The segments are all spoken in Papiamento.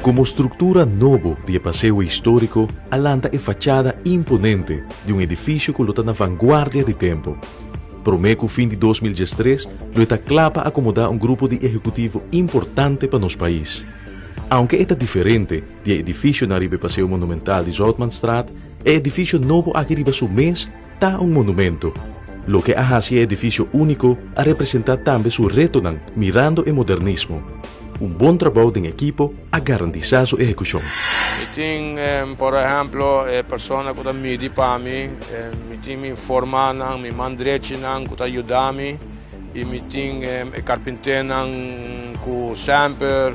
Komo struktura nobo di e paseo históriko a lanta e fachada imponente di un edifisio ku lo ta na vanguardia di tempu. Promé ku fin di 2013 lo e ta kla pa akomodá un grupo di ehekutivo importante pa nos pais. Aunke e ta diferente di e edifisionan riba e paseo monumental di Zoutmanstraat, e edifisio nobo aki riba su mes ta un monumento. Loke a hasi e edifisio úniko a representá tambe su retonan mirando e modernismo. Un bon trabou den ekipo a garantisá su ehekushon. Mi tin, por ehèmpel, e persona ku ta midi pa mi, mi tin mi formannan, mi man drechinan ku ta yuda mi i mi tin e karpinténan ku semper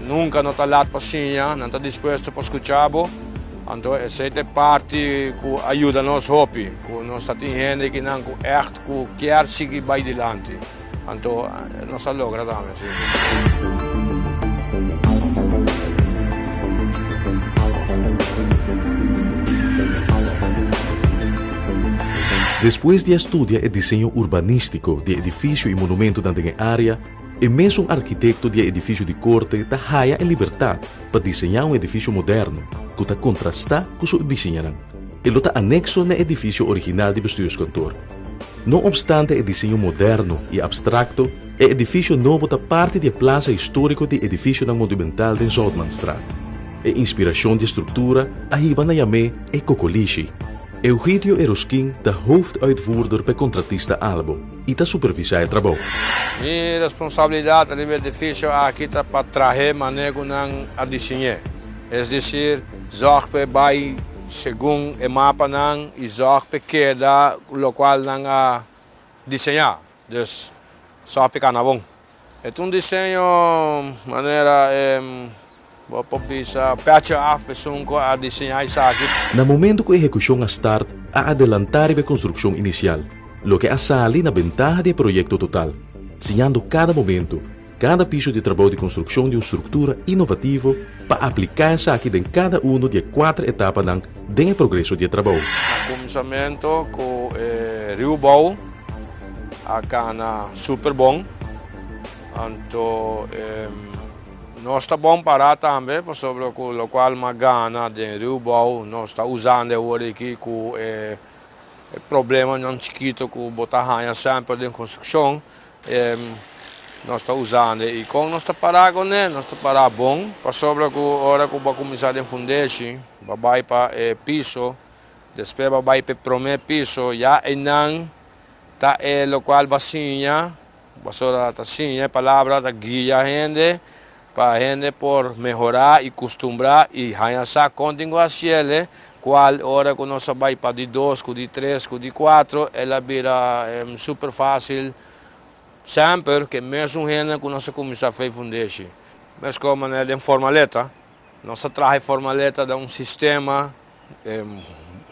nunka no ta lat pa siña, nan ta dispuesto pa skucha bo. Anto esei ta e parti ku a yuda nos hopi, ku nos ta tin hende kinan ku ègt ku kier sigui bai dilanti. Anto nos a logra tambe, si. Despues di a studia e diseño urbanístiko di e edifisio i monumentonan den e área, E mesun arkitekto di e edifisio di korte ta haya e libertat pa diseñá un edifisio moderno ku ta kontrastá ku su bisiñanan. E lo ta anekso na e edifisio original di bestuurskantoor. No opstante e diseño moderno i abstrakto, e edifisio nobo ta parti di e plasa históriko di edifisionan monumental den Zoutmanstraat. E inspirashon di e struktura a hiba na yam'é e Kokolishi. Eugidio Eroskin ta hoofduitvoerder pa e kontratista Albo. i ta supervisá e trabou. Mi responsabilidat riba e edifisio aki ta pa trahe manera ku nan a diseñ'é, es desir, zòrg pa e bai segun e mapanan i zòrg pa e keda lokual nan a diseñá, dus zòrg pa e kana bon. E ta un diseño manera e bo por bisa pètje af esun ku a diseñá esaki. Na momento ku ehekushon a start a adelantá riba e konstrukshon inisial, loke a sali na bentaha di e proyekto total, siñando kada momento, kada piso di trabou di konstrukshon di un struktura inovativo pa apliká esaki den kada uno di e kuater etapanan den e progreso di e trabou. Na kuminsamentu ku e riubou a kana super bon, anto nos ta bon pará tambe pasobra ku lokual m'a gana den riubou nos ta usando awor aki ku e problemanan chikito ku bo ta haña semper den konstrukshon nos ta usando. I kon nos ta pará kuné? Nos ta pará bon pasobra ku ora ku bo a kuminsá den fundeshi bo a bai pa e piso, despues bo a bai pa e promé piso ya einan ta e lokual bo a siña, pasobra ta siña e palabra ta guia hende pa hende por mehorá i kustumbrá i haña sa kon tin ku hasiel, kual ora ku nos a bai pa di dos ku di tres ku di kuatro el a bira super fásil semper ku e mesun hende ku nos a kuminsá fei fundeshi. Meskos manera den formaleta, nos a traha e formaleta den un sistema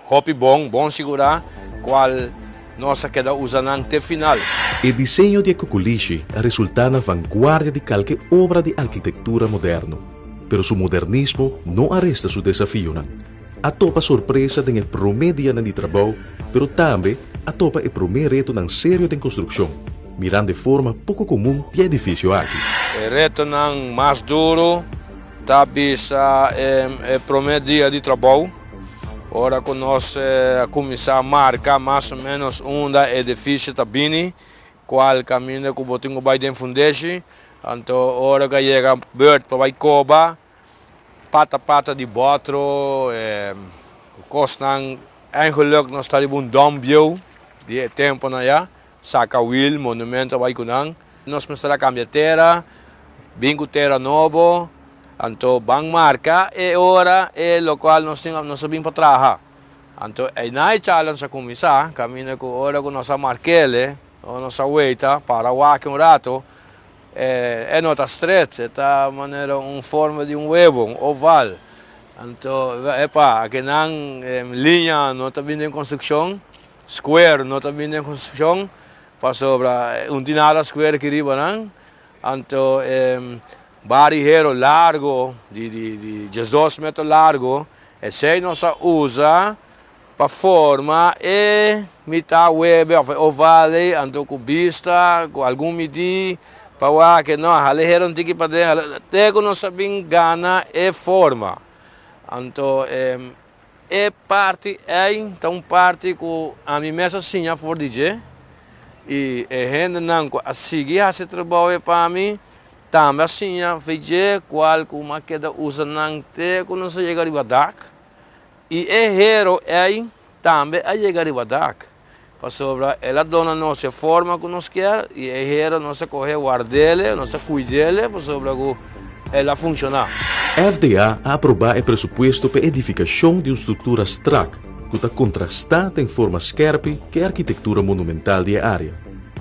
Hopi bon, bon sigurá, kual nos a keda usa nan te final. E diseño di e Kokolishi a resultá na vanguardia di kalke obra di arkitektura moderno, pero su modernismo no a resta su desafionan. A topa sorpresa den e promé dianan di trabou, pero tambe a topa e promé retonan serio den konstrukshon, mirando e forma poko komun di e edifisio aki. E retonan mas duru Ta bisa e prome dia di trabou, ora ku nos a kuminsá marka mas o ménos unda e edifisio ta bini, kual kaminda ku bo tin ku bai den fundeshi. Anto ora ku a yega bùrt pa bai koba, pata pata di bòtro, kosnan. Eigenlik nos ta riba un dòm bieu di e tempunan ya. Saka wiel, monumento a bai ku nan. Nos mester a kambia tera, bin ku tera nobo, anto ban marka e ora e lokual nos tin nos a bin pa traha. Anto einan e challenge a kuminsá, kaminda ku ora ku nos a mark'el, ora nos a weita, para wak un rato, e no ta stret, e ta manera un forma di un webo, un oval. Anto, epa, akinan liña no ta bin den konstrukshon. Square no ta bini den construccion pasobra un tin nada square aki riba nan anto e bari hero largo di di diesdos metro largo esey nos a usa pa forma e mitad webe of e oval ey anto cu bista cu algun midi. Pa wak no, hala e hero un tiki paden, hala, te ku nos a bin gana e forma. Anto e parti ei ta un parti ku ami mes a siña for di dje i e hendenan ku a sigui hasi e trabou ei pa mi tambe a siña for dje kual ku mi a keda usa nan te ku nos a yega riba dak i e hero ei tambe a yega riba dak pasobra el a duna nos e forma ku nos kier i e hero nos a kohe ward'ele nos a kuid'ele pasobra ku el a funshoná. FDA a aprobá e presupuesto pa e edifikashon di un struktura strak ku ta kontrastá den forma skèrpi ku e arkitektura monumental di e área.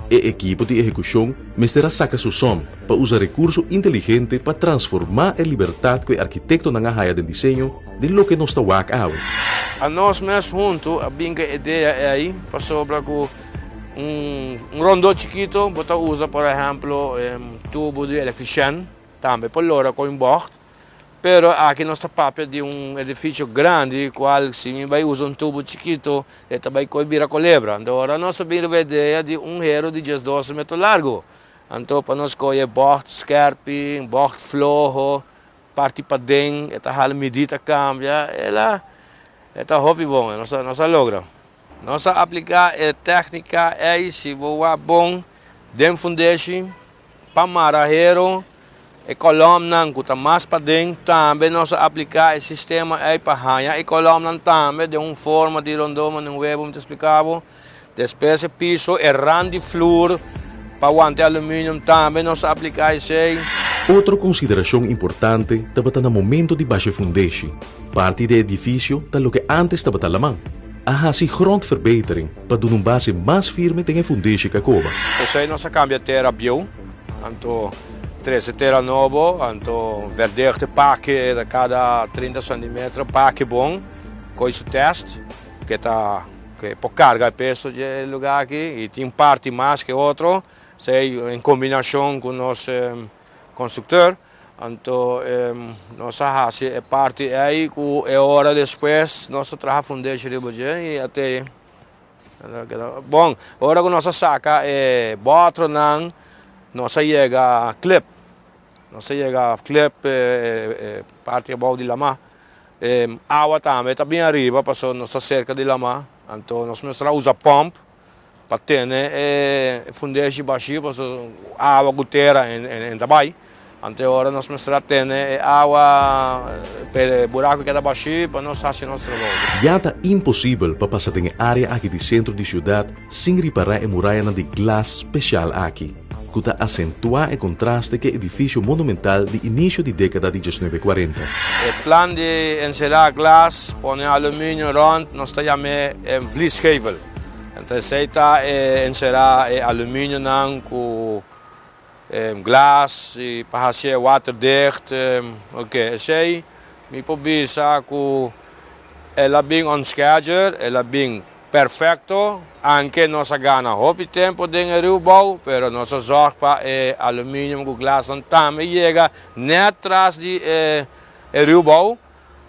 E ekipo di ehekushon mester a saka su sòm pa usa rekurso inteligente pa transformá e libertat ku e arkitektonan a haya den diseño den loke nos ta wak awe. A nos mes huntu a bin ku e idea ei pasobra ku un rondó chikito bo ta usa por ehèmpel tubo di elektrishèn tambe por lora ku un bògt, pero aki nos ta papia di un edifisio grandi kual si mi bai usa un tubo chikito e ta bai koi bira kolebra. Anto ora nos a bin riba e idea di un hero di diesdos meter largu, anto pa nos kohe bògt skèrpi, bògt floho, Parti paden e ta hala midí ta kambia, el a e ta hopi bon, nos a nos a logra. Nos a apliká e téknika ei si bo wak bon den fundeshi pa mara hero e kolòmnan ku ta mas paden tambe nos a apliká e sistema ei pa haña e kolòmnan tambe den un forma di rondó manera un webu mi ta splika bo. Despues e piso e rand di flur pa wanta e aluminium tambe nos a aplica esey. Otro consideracion importante tabata na momento di basha e fundeshi. Parti di e edificio ta loke antes tabata laman. A haci grondverbetering pa duna un base mas firme den e fundeshi kakoba. Esey nos a cambia tera bieu, anto trece tera nobo, anto verdechte pake na cada 30 centimeter, pake bon, coy su test. Ke ta ke por karga e peso dje lugá aki i tin parti mas ke otro, esei en kombinashon ku nos konstruktor, anto nos a hasi e parti ei ku e ora despues nos a traha fundeshi riba dje i a te bon. Ora ku nos a saka e bòtronan nos a yega klip, nos a yega klip e parti abou di lamá. E awa tambe ta bin ariba pasobra nos ta serka di lama, anto nos mester a usa pòmp pa tene e fundeshi bashí pasobra awa ku tera en ta bai. Anto e ora nos mester a tene e awa pa e buraku keda bashí pa nos hasi nos trabou. Ya ta imposibel pa pasa den e área aki di sentro di siudat sin ripará e murayanan di glas spesial aki. ku ta asentuá e kontraste ku e edifisio monumental di inisio di dékada di diesnuebe kuarenta. E plan di enserá glas, pone aluminio rònt, nos ta yam'é e vliesgevel. Anto esei ta e enserá e aluminionan ku glas i pa hasié waterdicht. Oke, esei mi por bisa ku el a bin on schedule, el a bin Perfecto, anke nos a gana hopi tempo den e ruwbouw, pero nos a zorg pa e aluminium cu glasnan tambe yega net tras di e ruwbouw,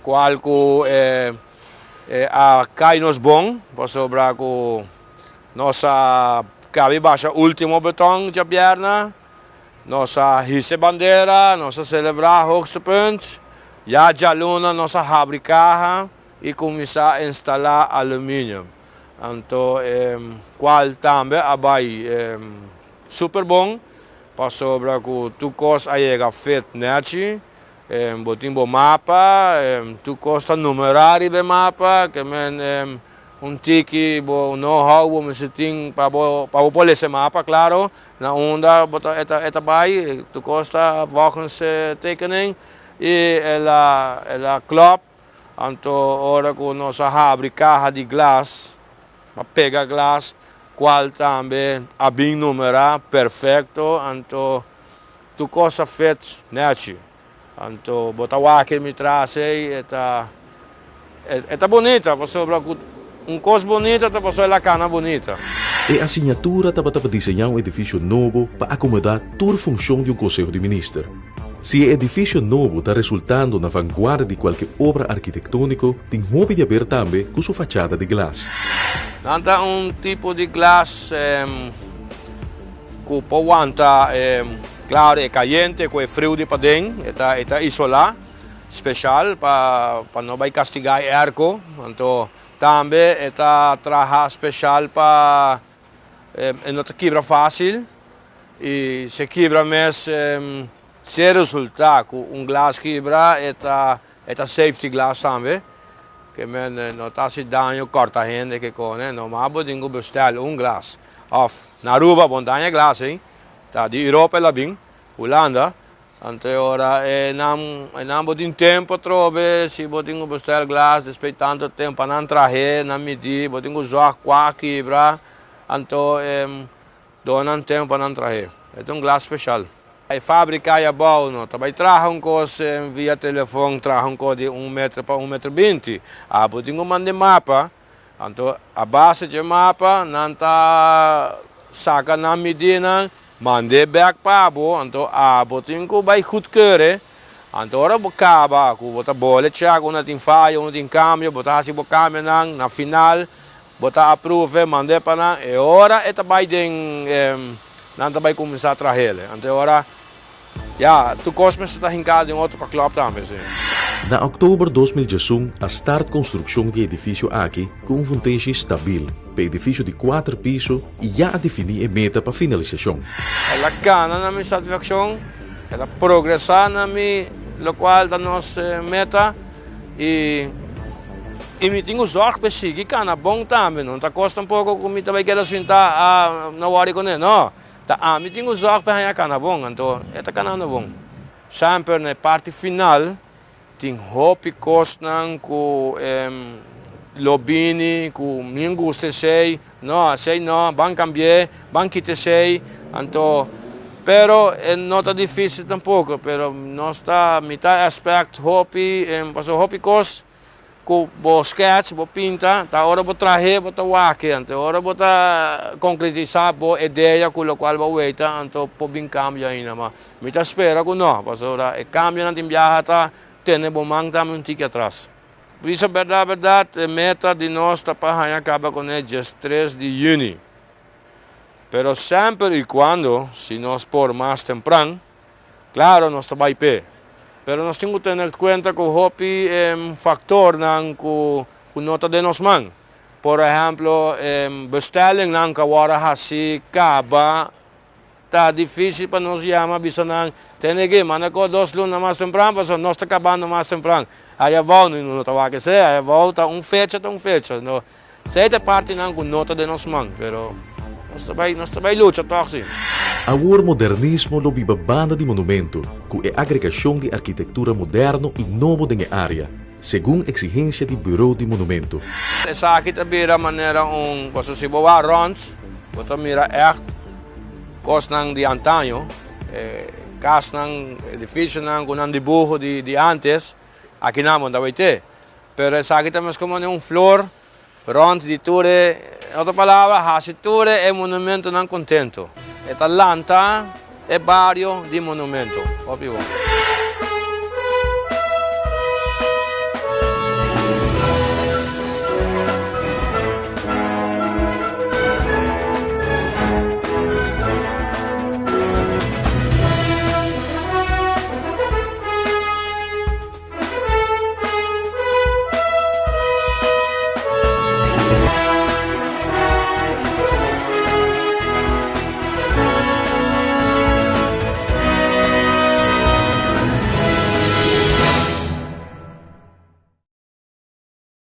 cual cu a cay nos bon, pasobra cu nos a cabi basha ultimo beton djabièrnè, nos a hisa e bandera, nos a celebra hoogtepunt, ya djaluna nos a habri caha. I kuminsá instalá aluminium. Anto e kual tambe a bai super bon pasobra ku tur kos a yega fit nèchi. Bo tin bo mapa, tur kos ta numerá riba e mapa, ke men un tiki bo know how bo mester tin pa bo pa bo por lesa e mapa klaro na unda bo ta e ta bai, tur kos ta volgens tekening i el a el a klòp. Anto ora ku nos a habri kaha di glas pa pega glas, kual tambe a bin numerá perfekto, anto tur kos a fit nèchi. Anto bo ta wak e mi tras ei, e ta e ta bunita pasobra ku un kos bunita ta pasobra el a kana bunita. E asignatura tabata pa diseñá un edifisio nobo pa akomodá tur funshon di un Konseho di Minister. Si e edifisio nobo ta resultando na vanguardia di kualke obra arkitektóniko, tin hopi di aber tambe ku su fachada di glas. Nan ta un tipo di glas ku por wanta Claro, e cayente cu e friu di paden, e ta isola, special pa no bay castiga e airco. Anto, tambe e ta traha special pa no ta kibra facil y si kibra mes, si resulta cu un glas kibra, e ta safety glass tambe, kiermen no ta haci daño, corta hende cu cune, no, mas bo tin cu bestel un glas. Of na Aruba, bo no tin glas, hein? Ta di Europa el a bin, Hulanda. Anto ora e nan bo tin tempo trobe, si bo tin cu bestel glas, despues tanto tempo nan traha, nan midi, bo tin cu zorg cua kibra, anto duna nan tempo nan traha. E ta un glas special. E fabrica e bou, no, tambe traha un cos via telefon, traha un cos di 1 meter pa 1,20 meter. Ah, bo tin cu manda mapa, anto a base di mapa, nan ta saca nan midida, manda back pa bo, anto abo tin cu bay goedkeuren. Anto ora bo caba, cu bo ta bole check, unda tin fayo, unda tin cambio, bo ta haci bo cambio nan, na final, bo ta approve, manda pa nan, e ora e ta bay den, nan ta bay cuminsa traha. Anto ora, ja, tur cos mester ta hinca den otro pa klop tambe, si. Na october di 2011, a start construccion di e edificio aki cu un fundeshi stabil, pa edificio di cuater piso y ya a defini e meta pa finalisacion. El a cana na mi satisfaccion, el a progresa na mi, locual ta nos meta y mi tin cu zorg pa sigui cana bon tambe, no ta costa un poco cu mi tambe keda sinta a no worry cune, no. Ta ami tin cu zorg pa e cana bon, anto e ta canando bon. Semper na parti final tin hopi cosnan cu lo bini cu mi n' gusta esey, no, esey no, ban cambia, ban kita esey, anto pero no ta dificil tampoco, pero nos ta mi ta expect hopi, paso hopi cos cu bo sketch, bo pinta, ta ora bo traha, bo ta wak, anto ora bo ta concretisa bo idea cu locual bo weta, anto por bin cambio ainda, ma mi ta spera cu no, paso ora e cambio nan tin biaha ta tene bo man tambe un tiki atras. Bisa berdad, berdad, e meta di nos ta pa haya caba cune 13 di juni. Pero semper y cuando, si nos por mas tempran, claro, nos ta bay pe. Pero nos tin cu tene cuenta cu hopi factor nan cu no ta den nos man. Por ehempel, bestelling nan cu awor haci caba, ta dificil pa nos yama bisa nan, tene cu, manda cu 2 luna mas tempran, paso nos ta cabando mas tempran. Aya bou, no, no ta wak se, aya bou ta un fecha, ta un fecha. No, esey parti nan cu no ta den nos man, pero nos ta bay lucha toch si. Awor modernismo lo biba banda di monumento, cu e agregacion di arkitectura moderno y nobo den area, segun exigencia di Bureau di Monumento. Esaki ta bira manera un, paso si bo wak rond, bo ta mira echt cosnan di antaño, casnan, edificionan, cu nan dibuho di antes, aki nan bo ta te. Pero esaki ta como un flor rond di tur, otro palabra, haci tur e monumentonan contento. E ta lanta e bario di Monumento. Obvio.